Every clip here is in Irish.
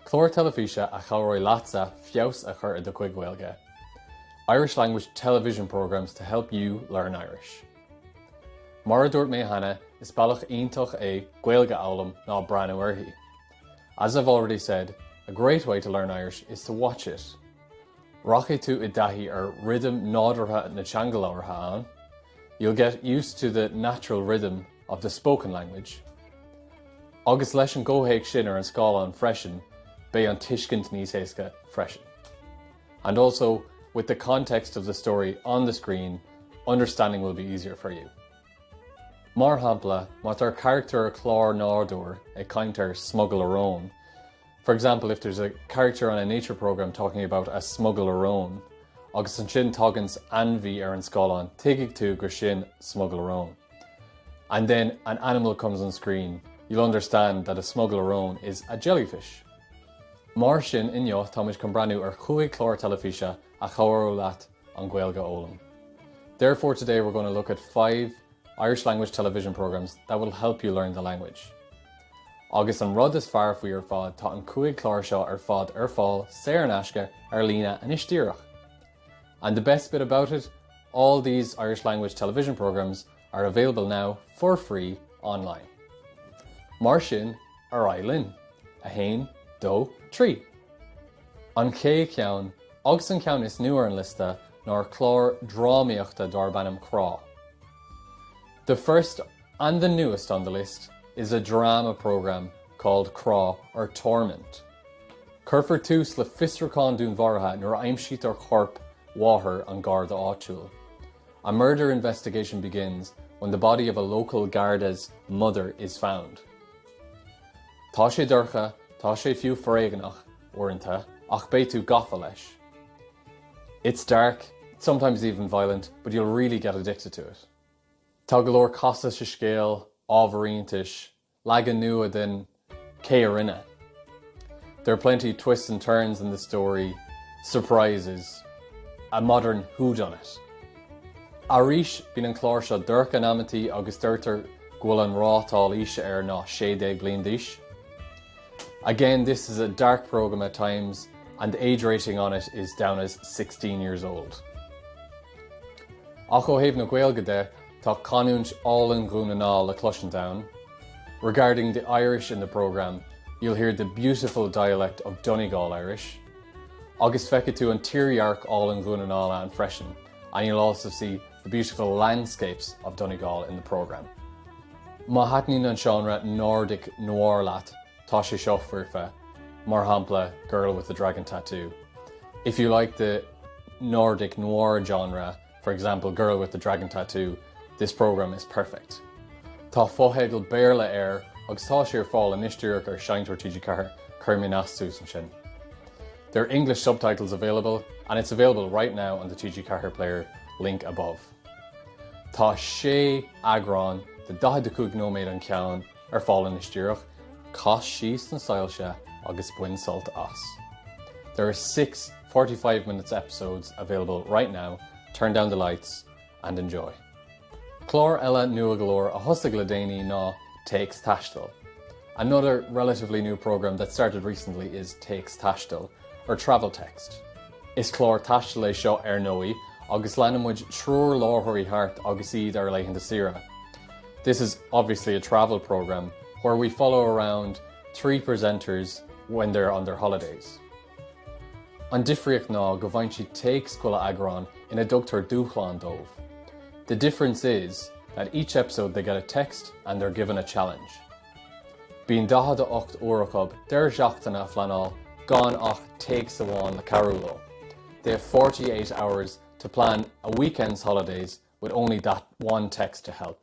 Clár teilifíse a chabhróidh leatsa feabhas a chur ar do chuid Gaeilge. Irish language television programmes to help you learn Irish. Mar a dúirt mé cheana, is bealach iontach é Gaeilge a fhoghlaim ná breathnú uirthi. As I've already said, a great way to learn Irish is to watch it. Rachaidh tú i dtaithí ar rithim nádúrtha na teanga labhartha ann, you'll get used to the natural rhythm of the spoken language. Agus leis an gcomhthéacs sin ar an scáileán freisin, beidh an tuiscint níos éasca freisin. And also, with the context of the story on the screen, understanding will be easier for you. Mar shampla, má tá carachtar ar chlár nádúir ag caint ar smuggle arón, For example, if there's a character on a nature programme talking about a smuggle arón, agus ansin tagann ainmhí ar an scáileán, tuigfidh tú gur sin smuggle arón. And then an animal comes on screen, you'll understand that a smuggle arón is a jellyfish. Mar sin, inniu táimid chun breathnú ar chúig chlár teilifíse a chabhróidh leat an Ghaeilge a fhoghlaim. Therefore today we're going to look at five Irish language television programmes that will help you learn the language. Agus an rud is fearr faoi ar fad tá an cúig chlár seo ar fad ar fáil saor in aisce ar líne anois díreach. And the best bit about it, all these Irish language television programmes are available now for free online. Mar sin, ar aghaidh linn. 1, 2, 3. An chéad cheann, agus an ceann is nua ar an liosta, ná clár drámaíochta darb ainm Crá. The first and the newest on the list is a drama programme called Crá or Torment. Cuirfear tús le fiosrúchán dúnmharaithe nuair a aimsítear corp mháthair an Gharda áitiúil. A murder investigation begins when the body of a local Garda's mother is found. Tá sé dorcha, tá sé fiú foréigneach, uaireanta, ach beidh tú gafa leis. It's dark, sometimes even violent, but you'll really get addicted to it. Tá go leor casadh sa scéal, ábhar iontais, leagan nua den cé a rinne. There are plenty twists and turns in the story, surprises, a modern whodunit. Arís bíonn an clár seo dorcha in amantaí agus deirtear go bhfuil an rátáil aoise air ná 16 bliain d'aois. Again, this is a dark program at times and the age rating on it is down as 16 years old. Ach ó thaobh na Gaeilge de, tá canúint álainn Dhún na nGall le cloisint ann. Regarding the Irish in the programme, you'll hear the beautiful dialect of Donegal Irish. Agus feicfidh tú an tírdhreach álainn Dhún na nGall ann freisin, and you'll also see the beautiful landscapes of Donegal in the programme. Má thaitníonn an seánra Nordic noir leat, tá sé seo foirfe, mar shampla Girl with the Dragon Tattoo. If you like the Nordic noir genre, for example Girl with the Dragon Tattoo, this programme is perfect. Tá fotheidil Béarla air agus tá sé ar fáil anois díreach ar Seinnteoir TG4 cuirfidh mé nasc suas ansin. There are English subtitles available and it's available right now on the TG4 player link above. Tá sé eagrán de 45 nóiméad an ceann ar fáil anois díreach, cas síos na soilse agus bain sult as. There are six 45 minutes episodes available right now, turn down the lights and enjoy. Clár eile nua go leor a thosaigh le déanaí ná Téacs Taistil. Another relatively new program that started recently is Téacs Taistil, or Travel Text. Is clár taistil é seo ar ndóigh agus leanann muid triúr láithreoirí thart agus iad ar laethanta saoire. This is obviously a travel program where we follow around three presenters when they're on their holidays. An difríocht ná go bhfaigheann siad téacs chuile eagrán ina dtugtar dúshlán dóibh. The difference is that each episode they get a text and they're given a challenge. Bíonn 48 uair acu deireadh seachtaine a phleanáil gan ach téacs amháin le cabhrú leo. They have 48 hours to plan a weekend's holidays with only that one text to help.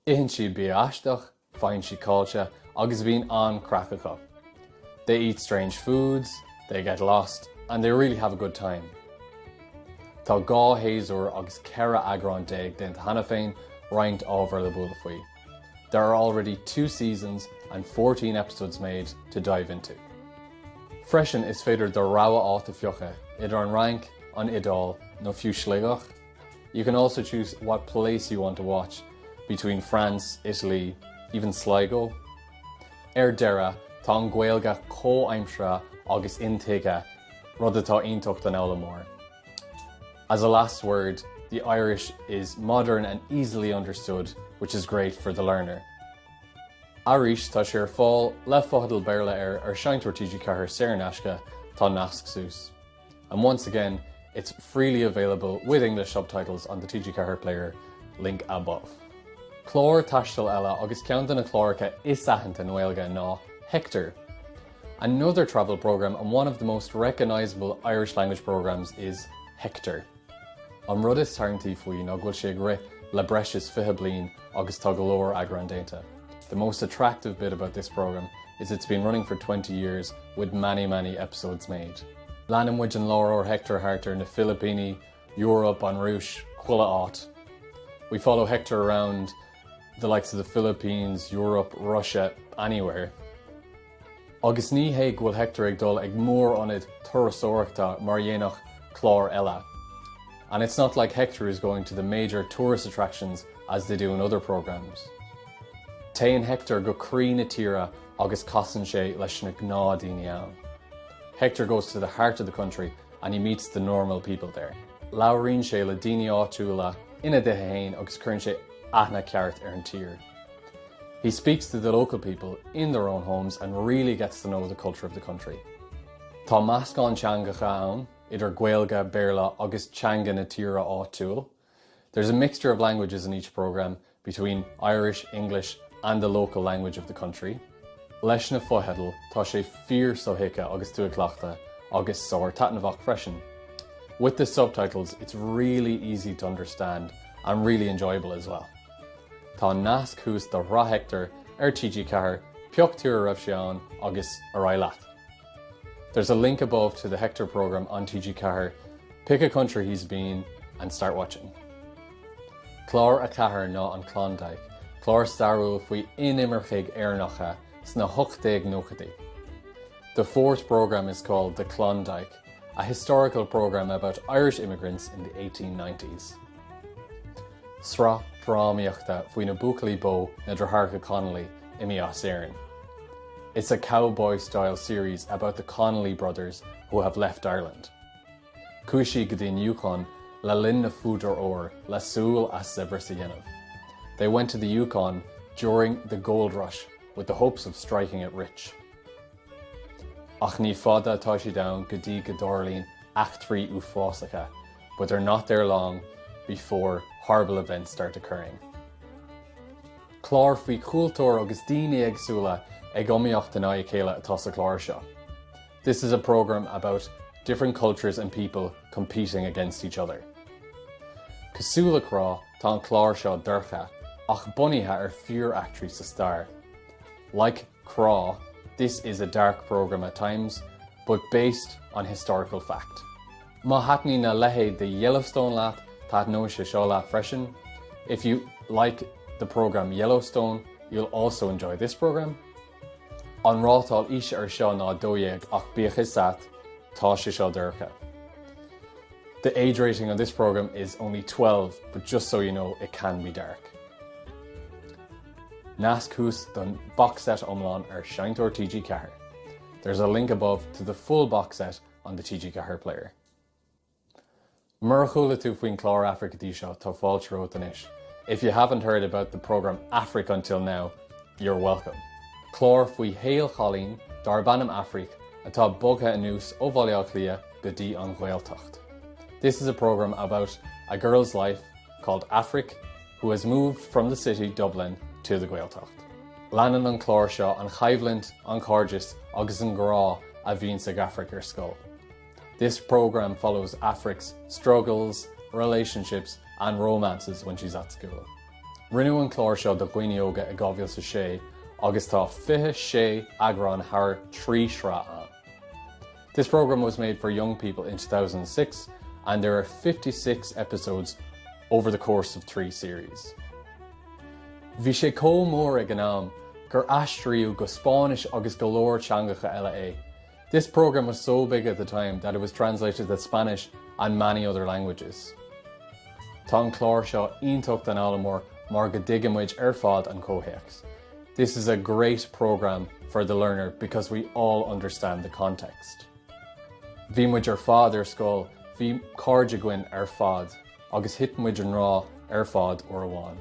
Itheann siad bia aisteach, faigheann siad caillte agus bíonn an-chraic acu. They eat strange foods, they get lost and they really have a good time. Tá dhá shéasúr agus 14 eagrán déanta cheana féin, roinnt ábhar le bualadh faoi. There are already two seasons and 14 episodes made to dive into. Freisin is féidir do rogha áit a phiocadh, idir an Fhrainc, an Iodáil nó fiú Sligeach. You can also choose what place you want to watch between France, Italy, even Sligo. Ar deireadh, tá Tá an Ghaeilge comhaimseartha agus intuigthe, rud atá iontach don fhoghlaimeoir. As a last word, the Irish is modern and easily understood, which is great for the learner. Arís, tá sé ar fáil le fotheidil Béarla air ar Seinnteoir TG4 saor in aisce, tá nasc suas. And once again, it's freely available with English subtitles on the TG4 player, link above. Clár taistil eile agus ceann de na cláracha is aitheanta i nGaeilge ná Hector. Another travel programme and one of the most recognisable Irish language programmes is Hector. An rud is tarraingtí faoi ná go bhfuil sé ag rith le breis is 20 bliain agus tá go leor eagrán déanta. The most attractive bit about this programme is it's been running for 20 years with many many episodes made. Leanann muid an láithreoir Hector thart ar na Filipíní, Eoraip, an Rúis, chuile áit. We follow Hector around the likes of the Philippines, Europe, Russia, anywhere. Agus ní hé go bhfuil Hector ag dul ag mórionaid turasóireachta mar a dhéanfadh cláir eile. And it's not like Hector is going to the major tourist attractions as they do in other programmes. Téann Hector go croí na tíre agus casann sé leis na gnáthdhaoine ann. Hector goes to the heart of the country and he meets the normal people there. Labhraíonn sé le daoine áitiúla ina dtithe féin agus cuireann sé aithne ceart ar an tír. He speaks to the local people in their own homes and really gets to know the culture of the country. Tá meascán teangacha ann, idir Gaeilge, Béarla agus teanga na tíre áitiúil. There's a mixture of languages in each programme between Irish, English and the local language of the country. Leis na fotheidil, tá sé fíor-sothuigthe agus tú ag cleachtadh, agus sár-taitneamhach freisin. With the subtitles, it's really easy to understand and really enjoyable as well. Tá nasc thuas do shraith Hector ar TG4, pioc tír a raibh sé ann agus ar aghaidh leat. There's a link above to the Hector programme on TG4, pick a country he's been and start watching. Clár 4 ná an Klondike, clár stairiúil faoi inimircigh Éireannacha sna 1890idí. The fourth programme is called The Klondike, a historical programme about Irish immigrants in the 1890s. Sraith drámaíochta faoi na buachaillí bó na deartháireacha Connolly imithe as Éirinn. It's a cowboy-style series about the Connolly brothers who have left Ireland. Chuaigh siad go dtí an Yukon le linn na fuadair óir le súil as saibhreas a dhéanamh. They went to the Yukon during the gold rush with the hopes of striking it rich. Ach ní fada atá siad ann go dtí go dtarlaíonn eachtraí uafásacha, but they're not there long before horrible events start occurring. Clár faoi chultúir agus daoine éagsúla ag iomaíocht in aghaidh a chéile atá sa chlár seo. This is a programme about different cultures and people competing against each other. Cosúil le Crá, tá an clár seo dorcha, ach bunaithe ar fíor-eachtraí sa stair. Like Crá, this is a dark programme at times, but based on historical fact. Má thaitníonn a leithéid de Yellowstone leat, taitneoidh sé seo leat freisin. If you like the programme Yellowstone, you'll also enjoy this programme. An rátáil aoise ar seo ná 12 ach bíodh fhios a't, tá sé seo dorcha. The age rating on this programme is only 12, but just so you know, it can be dark. Nasc thuas don box set iomlán ar Seinnteoir TG4. There's a link above to the full box set on the TG4 player. Mura chuala tú faoin chlár Aifric go dtí seo, tá fáilte romhat anois. If you haven't heard about the programme Aifric until now, you're welcome. Clár faoi shaol chailín darb ainm Aifric atá bogtha anuas ó Bhaile Átha Cliath go dtí an Ghaeltacht. This is a programme about a girl's life called Aifric who has moved from the city, Dublin, to the Gaeltacht. Leanann an clár seo an choimhlint, an cairdeas agus an grá a bhíonns ag Aifric ar scoil. This programme follows Aifric's struggles, relationships and romances when she's at school. Rinneadh an clár seo do dhaoine óga i 2006 agus tá 26 eagrán thar 3 shraith ann. This programme was made for young people in 2006 and there are 56 episodes over the course of 3 series. Bhí sé chomh mór ag an am gur aistríodh go Spáinnis agus go leor teangacha eile é. This programme was so big at the time that it was translated to Spanish and many other languages. Tá an clár seo iontach don fhoghlaimeoir mar go dtuigeann muid ar fad an comhthéacs. This is a great programme for the learner because we all understand the context. Bhí muid ar fad ar scoil, bhí cairde againn ar fad, agus thit muid i ngrá ar fad uair amháin.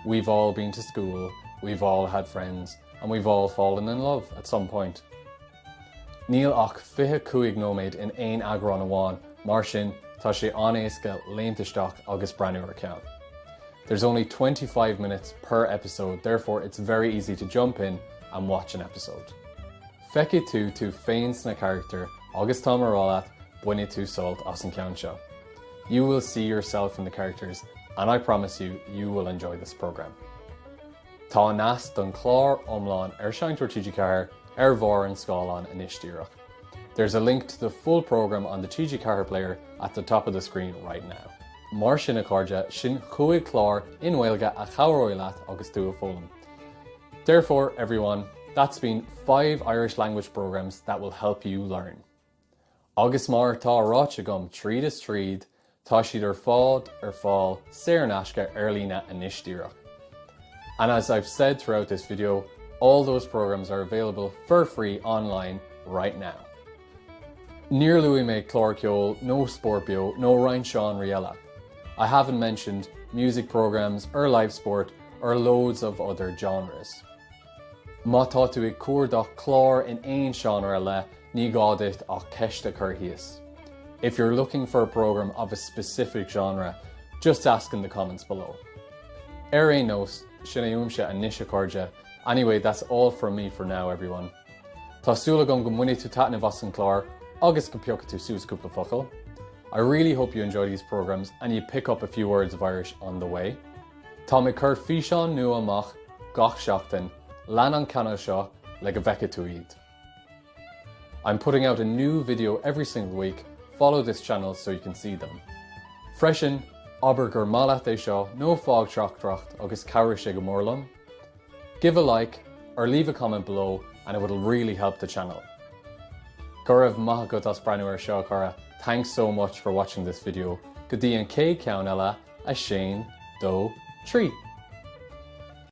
We've all been to school, we've all had friends, and we've all fallen in love at some point. Níl ach 25 nóiméad in aon eagrán amháin, mar sin tá sé an-éasca léimt isteach agus breathnú ar ceann. There's only 25 minutes per episode, therefore it's very easy to jump in and watch an episode. Feicfidh tú tú féin sna carachtair agus tá mé ag rá leat, bainfidh tú sult as an ceann seo. You will see yourself in the characters and I promise you, you will enjoy this programme. Tá nasc don chlár iomlán ar Seinnteoir TG4 ar bharr an scáileáin anois díreach. There's a link to the full programme on the TG4 player at the top of the screen right now. Mar sin a chairde, sin chúig chlár i nGaeilge a chabhróidh leat agus tú ag foghlaim. Therefore, everyone, that's been 5 Irish language programmes that will help you learn. Agus mar atá ráite agam tríd is tríd, tá siad ar fad ar fáil saor in aisce ar líne anois díreach. And as I've said throughout this video, all those programmes are available for free online right now. Níor luaigh mé clár ceoil nó spórt beo nó roinnt seánraí eile. I haven't mentioned music programmes or live sport or loads of other genres. Má tá tú ag cuardach clár in aon seánra ar leith, ní gá duit ach ceist a chur thíos. If you're looking for a programme of a specific genre, just ask in the comments below. Ar aon nós, sin é uaimse anois a chairde, anyway that's all from me for now everyone. Tá súil agam go mbainfidh tú taitneamh as an chlár agus go piocfaidh tú suas cúpla focal. I really hope you enjoy these programmes and you pick up a few words of Irish on the way. Táim ag cur físeán nua amach gach seachtain, lean an cainéal seo le go bhfeicfidh tú iad. I'm putting out a new video every single week, follow this channel so you can see them. Freisin, abair gur maith leat é seo nó fág teachtaireacht agus cabhróidh sé go mór liom. Give a like or leave a comment below and it will really help the channel. Go raibh maith agat as breathnú ar seo a chara, thanks so much for watching this video. Go dtí an chéad ceann eile, 1, 2, 3.